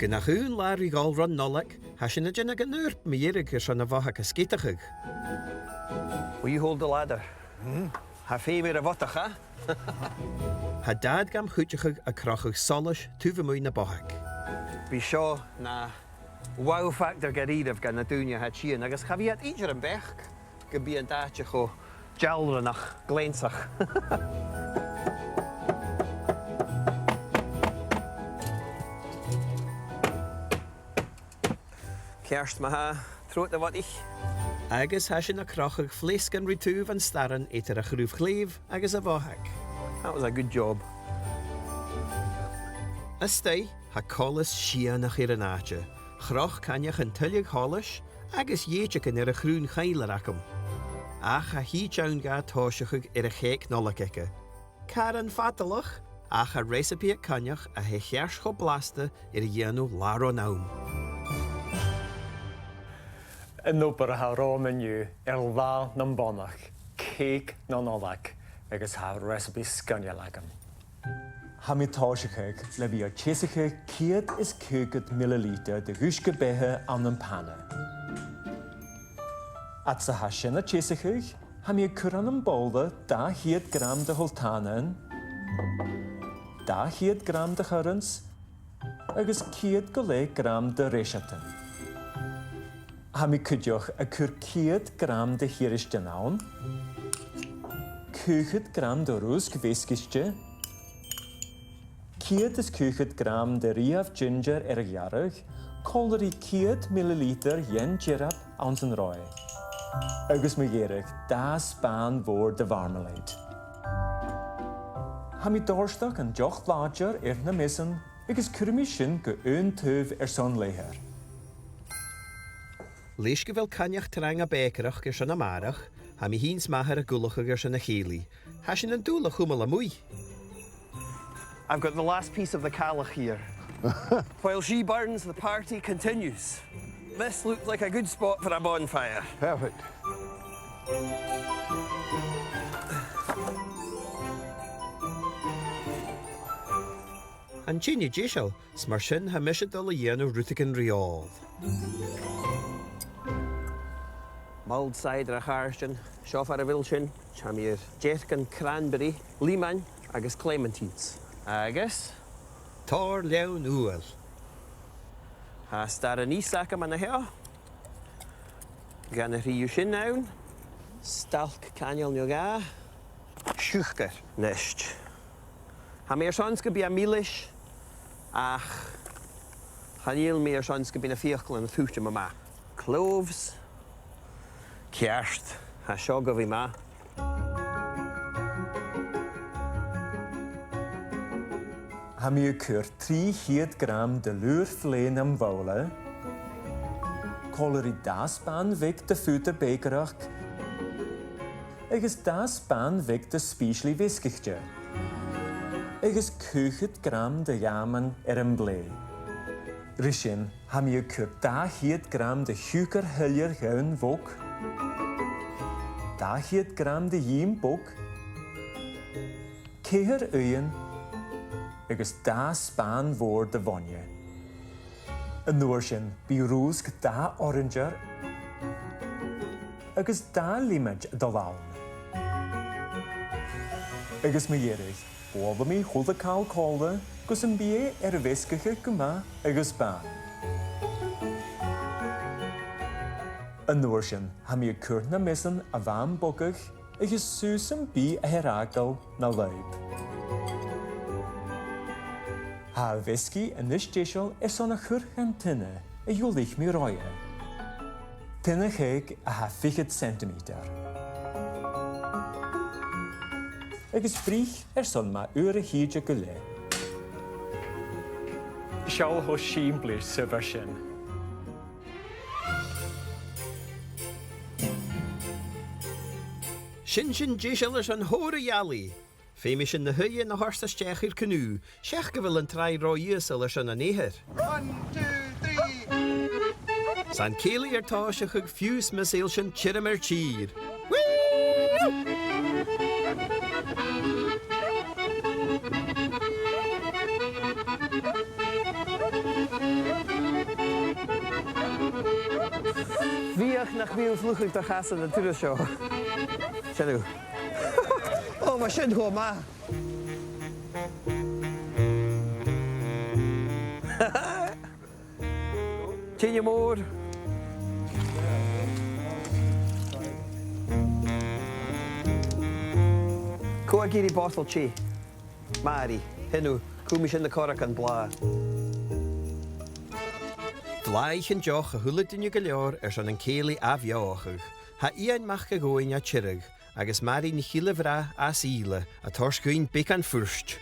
Gun ach aon latha ri dhol ron Nollaig, tha sinn a' dèanamh an oidhirp mu dheireadh airson a' bhothag a sgeadachadh. Will you hold the ladder? Tha feum air a' bhodach, eh? Tha Dad gam chuideachadh a' crochadh solais taobh a-muigh na bothag. Bidh seo na wow factor gu dearbh dha na daoine a tha a' tighinn, agus cha bhi iad idir am beachd gum bi an t-àite cho dealrach, gleansach. Ceart ma-thà, trobhad, a bhodaich. Agus tha sinn a' crochadh fleasgan ri taobh an staran eadar a' chraobh-chlèibh agus a' bhothag. That was a good job. A-staigh, tha coltas sìonach air an àite. Chroch Coinneach an tuilleadh sholais agus dh'èideadh e air a' chraobh-choinnleir agam. Ach tha thìde ann dha tòiseachadh air a' chèic Nollaig aige. Caran fadalach, ach tha recipe aig Coinneach a tha cheart cho blasta air a dhèanamh là ron àm. An obair a tha romham an-diugh air Là nam Bodach, cèic na Nollaig, agus tha recipe sgoinneil agam. Tha mi a' tòiseachadh le bhith a' teasachadh ceud is caogad millilitear de dh'uisge-beatha ann am pana. Fhad 's a tha sin a' teasachadh, tha mi a' cur ann am bobhla dà cheud gram de shultànan, dà cheud gram de churrans, agus ceud gu leth gram de rèiseatan. Tha mi cuideachd a' cur ceud gram de shiristean ann, caogad gram de rùsg mheasgaichte, ceud is caogad gram de riamh ginger air a ghearradh, còmhla ri ceud millilitear dhen t-siorap anns an reothadh. Agus mu dheireadh, dà spàin mhòr de mharmalade. Tha mi a' dòrtadh an deoch làidir air na measan agus cuiridh mi sin gu aon taobh airson leth-uair. Leis gu bheil Coinneach trang à bèicearachd airson a-màireach, tha mi fhìn 's m' athair ag ullachadh airson a' chèilidh. Tha sinn an dùil a chumail a-muigh. I've got the last piece of the cailleach here. While she burns, the party continues. This looked like a good spot for a bonfire. Perfect. An teine deiseil, 's mar sin tha mise a' dol a dhèanamh rudeigin ri òl. Mulled cider, a chàirdean, seo far a bheil sinn. Tha mi air dearcan cranberry, liomain agus clementines. Agus tòrr leann ubhail. Tha staran fhiodh agam an seo. Dha na thrì dhiubh sin ann. Stailc caineal no dhà. Siùcar a-nis. Tha mi airson 's gum bi e milis, ach chan eil mi airson 's gum bi na fiaclan a' tuiteam a-mach. Cloves. Ceart, tha seo gu bhith math. Tha mi a' cur trì cheud gram de fhlùr flèin nam bhobhla, còmhla ri dà spàin bheag de fhùdar bèicearachd, agus dà spàin bheag de spìosraidh mheasgaichte, agus caogad gram de dh'almain air am blèidh. Ri sin, tha mi a' cur dà cheud gram de shiùcar shoilleir dhonn bhog, dà cheud gram de dh'ìm bog, ceithir uighean agus dà spàin mhòr de bhainne. An uair sin, bidh rùsg dà orainsear agus dà liomaid a' dol ann. Agus mu dheireadh, buailidh mi a h-uile càil còmhla gus am bi e air a mheasgachadh gu math agus bàn. An uair sin, tha mi a' cur na measan a-mach am bogadh agus suas am bi a tha air fhàgail na lùib. Tha a' mheasgachadh a-nis deiseil airson a chur dhan tiona a dh'ullaich mi roimhe. Tiona-cèic a tha fichead centimeter. Agus bruich airson mu uair a thìde gu leth. Seall cho sìmplidh 's a bha sin. Sin sinn deiseil airson tòrr a' gheallaidh. Feumaidh sinn na h-uighean a thoirt a-steach air cnù, seach gu bheil an tràigh ro ìosal airson an eathar. One, two, three. 'S an cèilidh air tòiseachadh fiù 's mus saoil sinn tioram air tìr. Woo! Nach bi thu a' fliuchadh do chasan an turas seo. Sin thu. Ò, bha sin cho math. Teine mòr. Cò aig a bheil botal teth? Màiri, sin thu, cùm mi sin na corragan blàth. Bhlàthaichean deoch a h-uile duine gu leòr airson an cèilidh ath-bheothachadh. Tha Iain Mac a' Ghobhainn à Tiriodh, agus Màiri NicIlleBhràth às Ìle, a' toirt dhuinn beagan fuirist.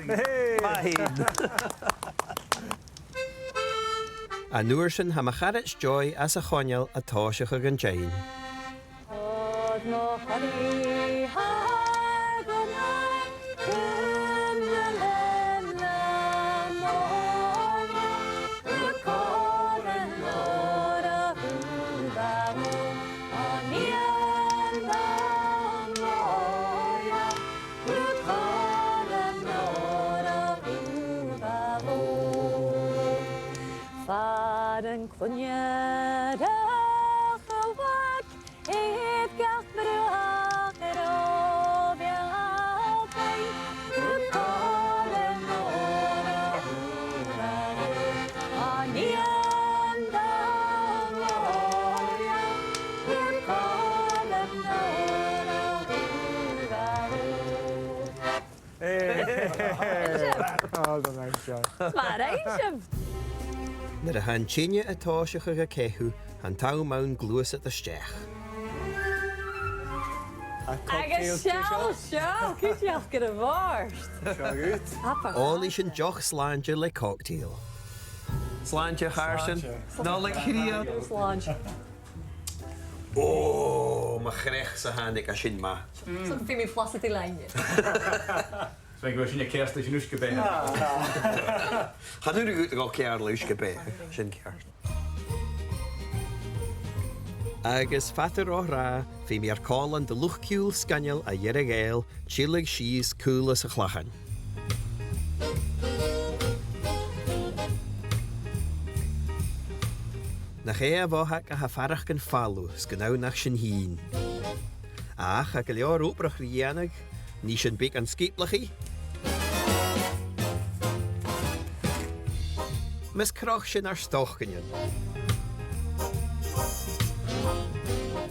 Hey! Math fhèin. An uair sin, tha mo charaid Joy às a' choinneal a' tòiseachadh an t-seinn. Far an cluinn a' chladh, air gach bruach a' bheil beagan, gu còir an òra, an Iain dà mhòr, gu còir an òra. Hey. Oh, the nice job. Mar sin. Nuair a tha an teine a' tòiseachadh a' ceitheadh, tha an t-àm ann gluasad a-steach. Agus seall seo, cuideachd gu bhòrd. Seo dhut. Òlaidh sin deoch slàinte le cocktail. Slàinte, a chàirdean. Slàinte. Nollaig Chridheil. Slàinte. Ò, mo chreach-sa thàinig, tha sin math. So, feumaidh mi flasad i leinn. So, gu bheil sin ceart leis an uisge-beatha. Chan urrainn dhut a dhol ceàrr le uisge-beatha, sin ceart. Agus fada ro thràth, feumaidh ar còmhlan de luchd-ciùil sgoinneil à Earra-Ghàidheal tilleadh sìos cùl sa chlachan. Nach e a' bhothag a tha a' faireachdainn falamh 's gun ann ach sinn fhìn. Ach tha gu leòr obrach ri dhèanamh, nì sinn beagan sgioblachadh. Mus croch sinn ar stocainnean.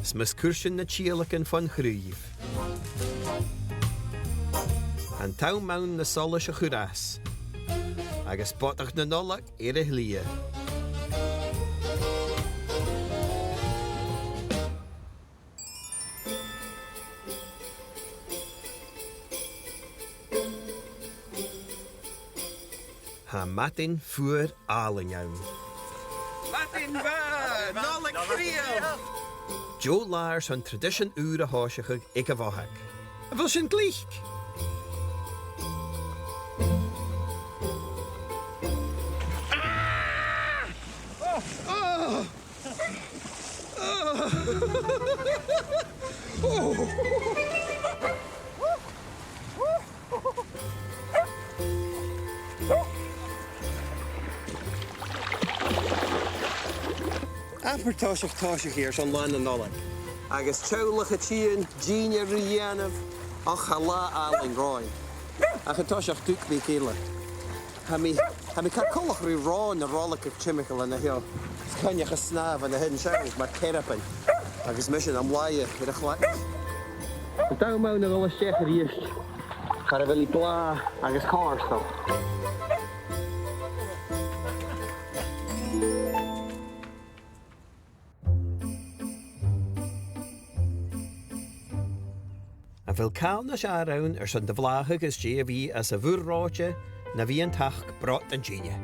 'S mus cuir sinn na tìodhlacan fon chraoibh. An t-àm ann na solais a chur às. Agus Bodach na Nollaig air a shlighe. Tha madainn fuar àlainn ann. Madainn mhath! Nollaig Chridheil! Deagh là airson traidisean ùra a thòiseachadh aig a' bhothag. A bheil sin glic? Ah! Oh! Oh! Abair tòiseachadh, tòiseachadh airson Là na Nollaig. Agus teaghlach a' tighinn, dìnnear ri dhèanamh, och, tha là àlainn romhainn. Ach an toiseach, thug mi a chèile. Tha mi, tha mi car coltach ri ròin a' roiligeadh timcheall an seo. 'S coinnich an snàmh an sin seachad mar cearban. Agus mise nam laighe air a' chlais. An t-àm ann a dhol a-steach a-rithist. Far a bheil i blàth agus cofhurtail. A bheil càil nas fheàrr ann airson do bhlàthachadh às dèidh a bhith anns a' mhuir reòite, na bhith an t-achd brot an teine.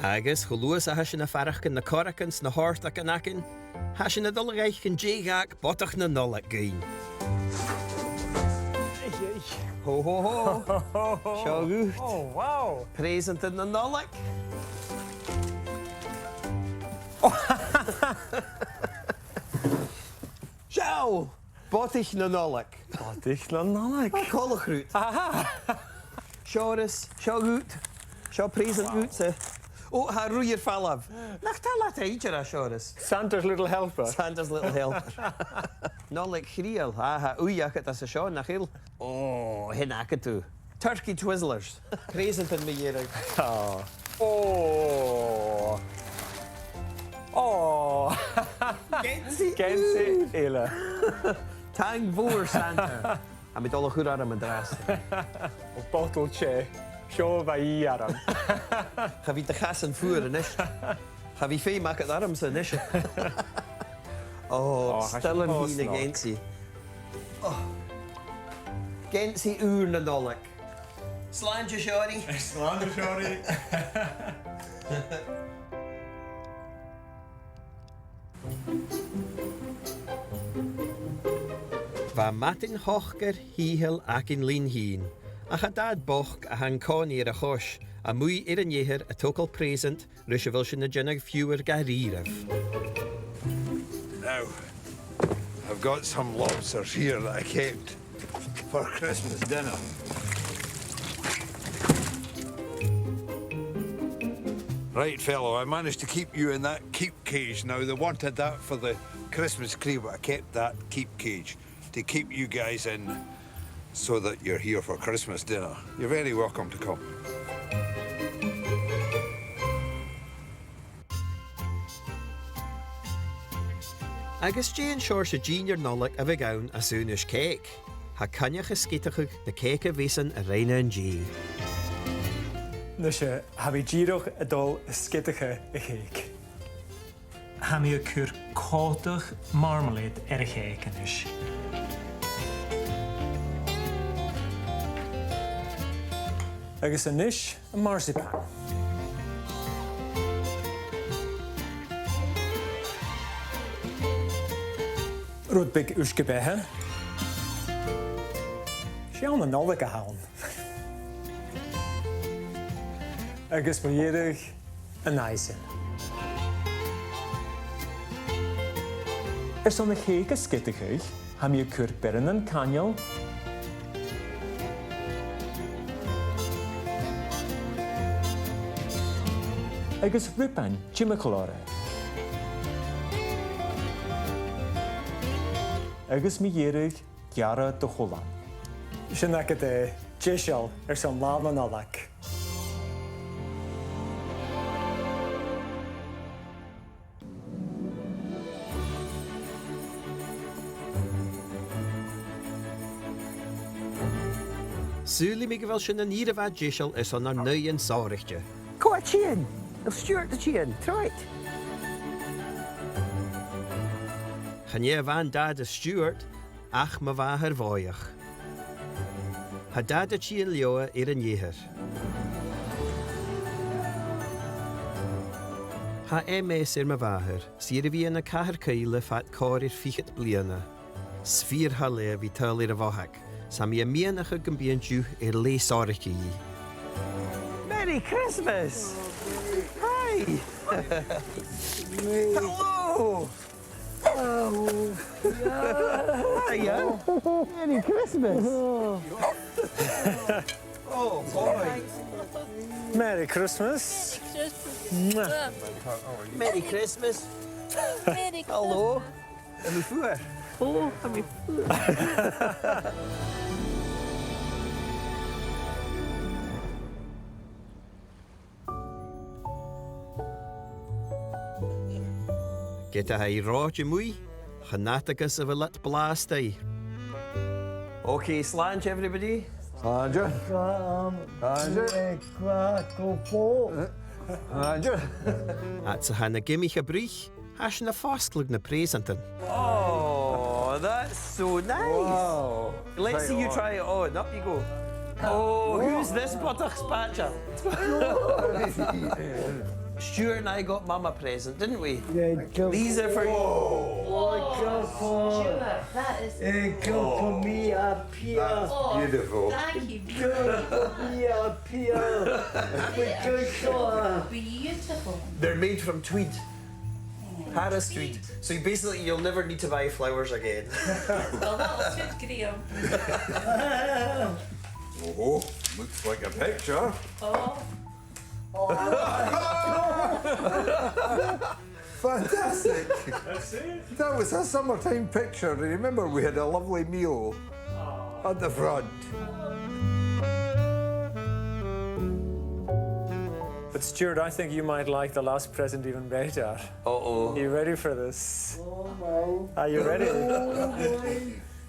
Agus cho luath 's a tha sinn a' faireachdainn na corragan 's na h-òrdagan againn, tha sinn a' dol a dh'fhaicinn dè dh'fhàg Bodach na Nollaig dhuinn. Ho, ho, ho. Seo dhut. Oh, wow. Preusant na Nollaig. Seo! Bodach na Nollaig. Bodach na Nollaig. Coltach riut. Aha! Seòras, seo dhut. Seo preusant dhutsa. Ò, tha ruith air falbh. Nach toil leat idir, a Sheòras? Santa's Little Helper. Santa's Little Helper. Nollaig Chridheil. Aha, ùidh agad às a seo, nach eil? Ò, sin agad thu. Turkey Twizzlers. Preusant mu dheireadh. Ò. Ò. Ò. Geansaidh. Geansaidh ùr eile. Taing mhòr, Santa. Tha mi dol a chur orm an-dràsta. Botal teth. Seo a bha i orm. Cha bhi do chasan fuar a-nis. Cha bhi feum agad ormsa a-nis. Ò, ò, tha sinn still an fhìor snog. Geansaidh. Ò. Geansaidh ùr na Nollaig. Slàinte, a Sheòraidh. Slàinte, a Sheòraidh. Bha madainn shocair shìtheil againn leinn fhìn, ach tha Dad bochd a tha an-còmhnaidh air a chois, a-muigh air an eathar a' togail preusant ris a bheil sinn a' dèanamh fiughair dha-rìribh. Now, I've got some lobsters here that I kept for Christmas dinner. Right, fellow, I managed to keep you in that keep cage. Now, they wanted that for the Christmas tree, but I kept that keep cage to keep you guys in so that you're here for Christmas dinner. You're very welcome to come. Agus dè an seòrsa dìnnear Nollaig a bhiodh ann às aonais cèic? Tha Coinneach a' sgeadachadh na cèicean a bhios ann a rinn e an-dè. Nise, tha mi dìreach a' dol a sgeadachadh a' chèic. Tha mi a' cur còta marmalade air a' chèic a-nis. Agus a-nis, am marzipan. Rud beag uisge-beatha. 'S e àm na Nollaig a th' ann. Agus mu dheireadh, an icing. Airson a' chèic a sgeadachadh, tha mi a' cur bioran an caineal agus rioban timcheall oirre. Agus mu dheireadh, gearradh de chùlaibh. Sin agad e, deiseil airson Là na Nollaig. Saoilidh mi gu bheil sinn an ìre mhath deiseil airson ar n-aoighean sònraichte. Cò tha a' tighinn? A bheil Stiùbhart a' tighinn? Trobhad. Chan e a-mhàin Dad is Stiùbhart, ach mo mhàthair bhòidheach. Tha Dad a' tighinn leotha air an eathar. Tha M S air mo mhàthair, 's i air a bhith ann an Cathair Caoile fad còrr air fichead bliadhna. 'S fìor thoil leatha a bhith a' tadhal air a' bhothaig, 's tha mi a' miannachadh gum bi an-diugh air leth sònraichte dhi. Merry Christmas! Hi! Hello! Oh, yeah. Hiya. Merry Christmas. Oh, boy. Merry Christmas. Merry Christmas. Mwah. Merry Christmas. Merry Christmas. Hello. Am bi thu fuar? Oh, am bi thu fuar? Ged a tha i reòite a-muigh, chan fhada gus a bheil iad blasta. Okay, slàinte, everybody. Slàinte. Slàinte. Slàinte. Fhad 's a tha na giomaich a' bruich, tha sinn a' fosgladh na preusantan. Oh, that's so nice. Wow. Let's see you try it on. Up you go. Oh, who's this bodach spatcha? Stuart and I got Mum a present, didn't we? Yeah, go. These are for you. Oh, go for, Stuart, that is, eh, go for me up here. That's beautiful. Oh, thank you. Go for me up here. They are so beautiful. They're made from tweed. Harris Street. So you basically, you'll never need to buy flowers again. Well, that'll suit Graham. Oh, looks like a picture. Oh. Fantastic. That's it. That was a summertime picture. Remember, we had a lovely meal at the front. But Stuart, I think you might like the last present even better. Uh-oh. Are you ready for this? Oh my. Are you ready? Oh my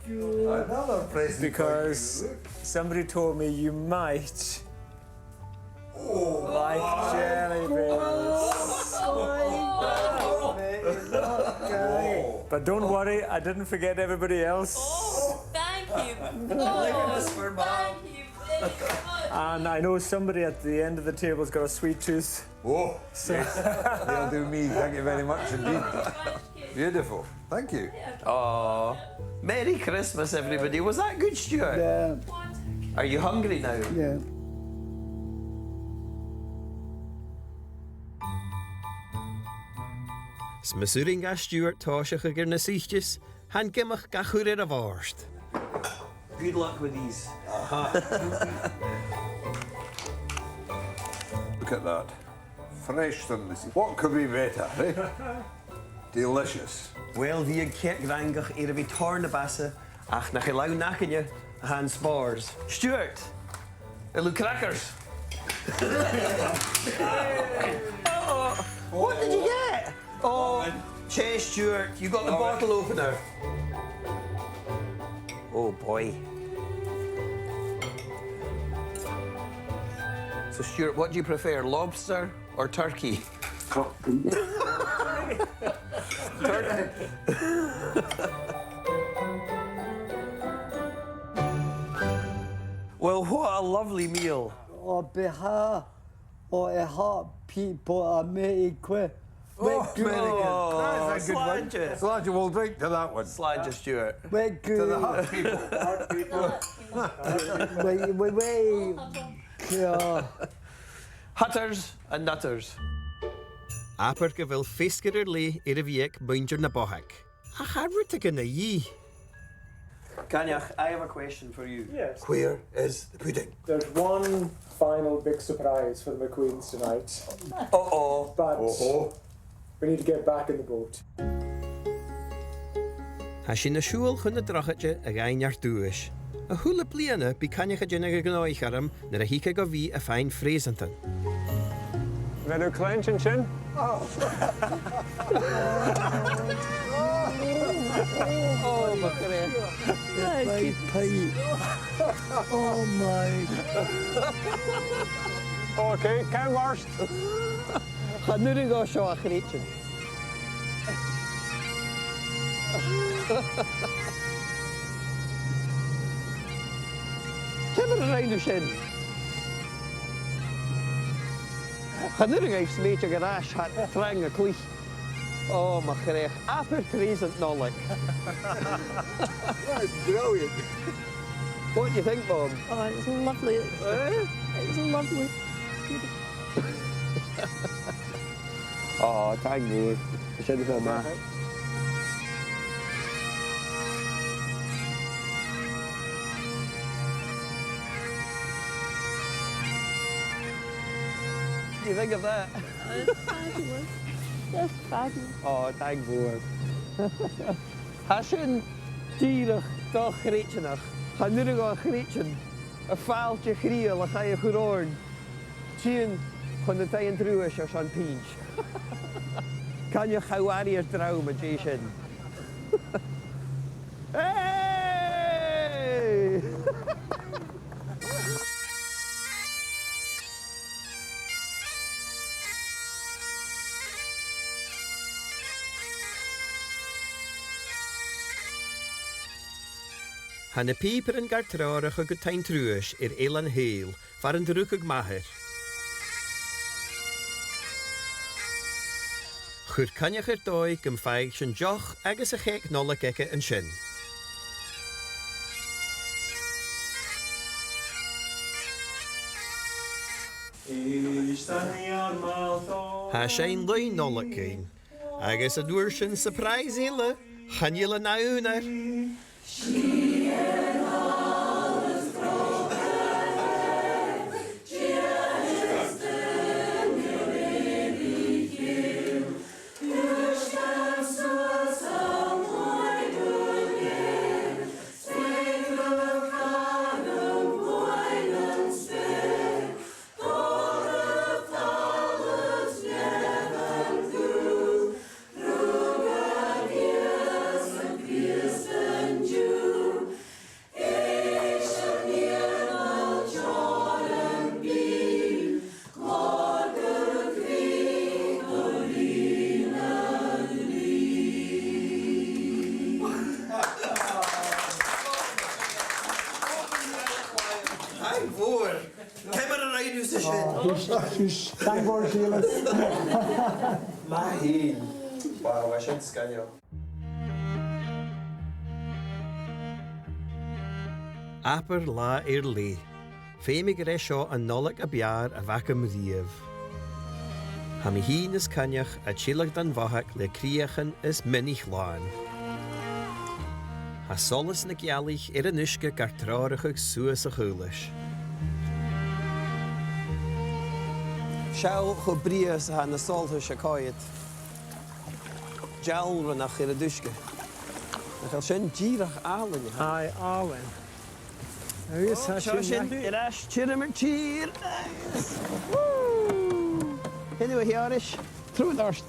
God. Another present for you. Because somebody told me you might like jelly beans. Oh my God. But don't worry, I didn't forget everybody else. Oh, thank you. Oh, thank you very much. And I know somebody at the end of the table's got a sweet tooth. Oh, yes. They'll do me. Thank you very much indeed. Beautiful. Thank you. Aw. Merry Christmas, everybody. Was that good, Stuart? Yeah. Are you hungry now? Yeah. 'S mas urrainn do Stuart tòiseachadh air na suiteas, tha an giomach ga chur air a' bhòrd. Good luck with these. Look at that. Fresh from the sea. What could be better, eh? Delicious. Well, bidh an cearc-fhraingich air a bhith tòrr na b' fhasa, ach nach eil ann againne a tha an spòrs. Stuart, a little crackers. Uh-oh. What did you get? Oh, Chase Stuart, you got the bottle opener. Oh boy. So Stuart, what do you prefer, lobster or turkey? Turkey. Well, what a lovely meal. Oh, beha. Oh, a hot people are many quick. Oh, very good. That's a good one. Slàinte. Slàinte, we'll drink to that one. Slàinte, Stuart. Very good. To the hot people. Hot people. Wait, wait, wait. Yeah. Hutters and nutters. Abair gu bheil feasgar air leth air a bhith aig muinntir na bothaig. Ach tha rudeigin a dhìth. Coinneach, I have a question for you. Yes. Where is the pudding? There's one final big surprise for the McQueens tonight. Uh-oh. But we need to get back in the boat. Tha sinn a' siubhal chun na drochaid a dh'fhaighinn ar duais. A h-uile bliadhna bidh Coinneach a' dèanamh a' ghnothaich orm nuair a thig e gu bhith a' faighinn phreasantan. Bheil thu a' cluinntinn sin? Oh. Oh, mo chreach. Big pie. Oh my. Okay, come first. Chan urrainn dhomh seo a chreidsinn. Ciamar a rinn thu sin? Chan urrainn dhomh smèideadh air ais, tha e trang a' cluich. Oh, mo chreach. Abair preusan Nollaig. That is brilliant. What do you think, Mum? Oh, it's lovely. Eh? It's lovely. Oh, taing mhòr. Tha sin cho math. What do you think of that? Oh, it's fabulous. It's fabulous. Oh, taing mhòr. Tha sin dìreach do-chreidsinneach. Chan urrainn dhomh a chreidsinn. Am fàilte chridheil a chaidh a chur oirnn. Tighinn chun an taigh-truais airson pinnt. Coinneach, cha mhòr ur dream an dèidh sin. Hey! Tha na pìobairean gar treòrachadh gu taigh an truais air Eilean Sìl, far an do rugadh m' athair. Chuir Coinneach air dòigh gum faigheadh sinn deoch agus a' chèic Nollaig aige an sin. Tha sinn laigh Nollaig againn, agus an uair sin surprise eile, chan eil an aon air. Taing mhòr. Ciamar a rinn thusa sin? Thank you, Sheila. Math fhèin. Wow, bha sin sgoinneil. Abair latha air leth. Feumaidh gur e seo an Nollaig a b' fheàrr a bh' agam riamh. Tha mi fhìn is Coinneach a' tilleadh dhan bhothag le crìochan is mionaich làn. Tha solas na gealaich air an uisge gar treòrachadh suas a' chaolais. Seall cho brèagha 's a tha na solais a' coimhead. Dealrach air an uisge. Nach eil sin dìreach àlainn, ha? Aye, àlainn. Agus tha sin, seo sin, air ais, tioram air tìr. Woo! Anyway, Sheòrais, trobhad ort.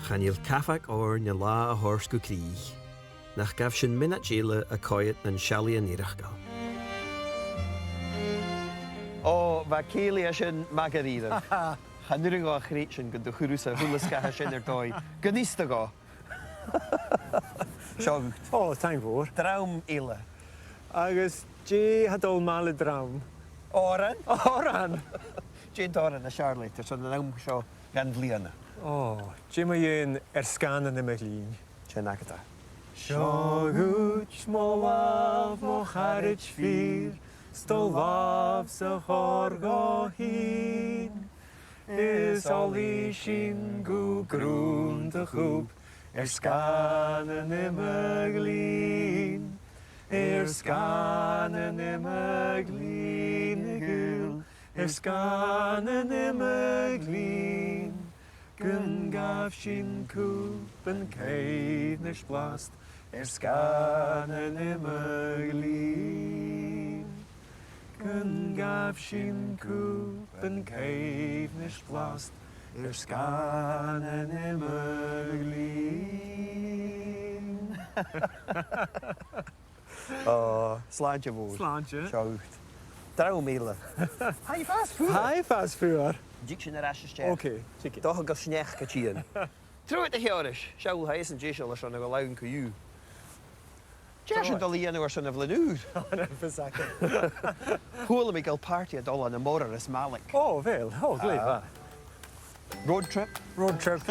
Chan eil cabhag oirnn an latha a thoirt gu crìch. Nach gabh sinn mionaid eile a' coimhead nan seallaidhean eireachdail. Ò, bha cèilidh an sin math dha-rìribh. Chan urrainn dhomh a chreidsinn gun do chuir thusa a h-uile sgath sin air dòigh. Gun fhiosta dhomh. Seo dhut. Ò, taing mhòr. Dram eile. Agus dè tha dol math le dram? Òran. Òran! Dè an t-òran as fheàrr leat airson an àm seo dhen bhliadhna? Ò, dè mu dheidhinn Air Sgàth nan Iomadh Linn? Sin agad e. Seo dhut mo làmh, mo charaid fhìor, 's do làmh-sa chòir dhomh fhìn. Is olfainn sinn gu grunn do chùb, air sgàth nan iomadh linn. Air sgàth nan iomadh linn, a ghaoil, air sgàth nan iomadh linn. Gun gabh sinn cùb an coibhneis bhlàst, air sgàth nan iomadh linn. Gun gabh sinn cùb an coibhneis bhlàst, air sgàth nan iomadh linn. Ò, slàinte mhòr. Slàinte. Seo dhut. Dram eile. Tha i a' fàs fuar. Tha i a' fàs fuar. Thig sinn air ais a-steach. Ok, thig. Dòcha gu sneachd a' tighinn. Trobhad, a Sheòrais. Seall, tha esan deiseil airson a dhol ann co-dhiù. Dè tha sinn a' dol a dhèanamh airson a' bhliadhna ùir? An e fios agad? Chuala mi gu bheil pàrtaidh a' dol ann am Morar is Malaig. Ò, a bheil? Ò, glè mhath. Road trip? Road trip.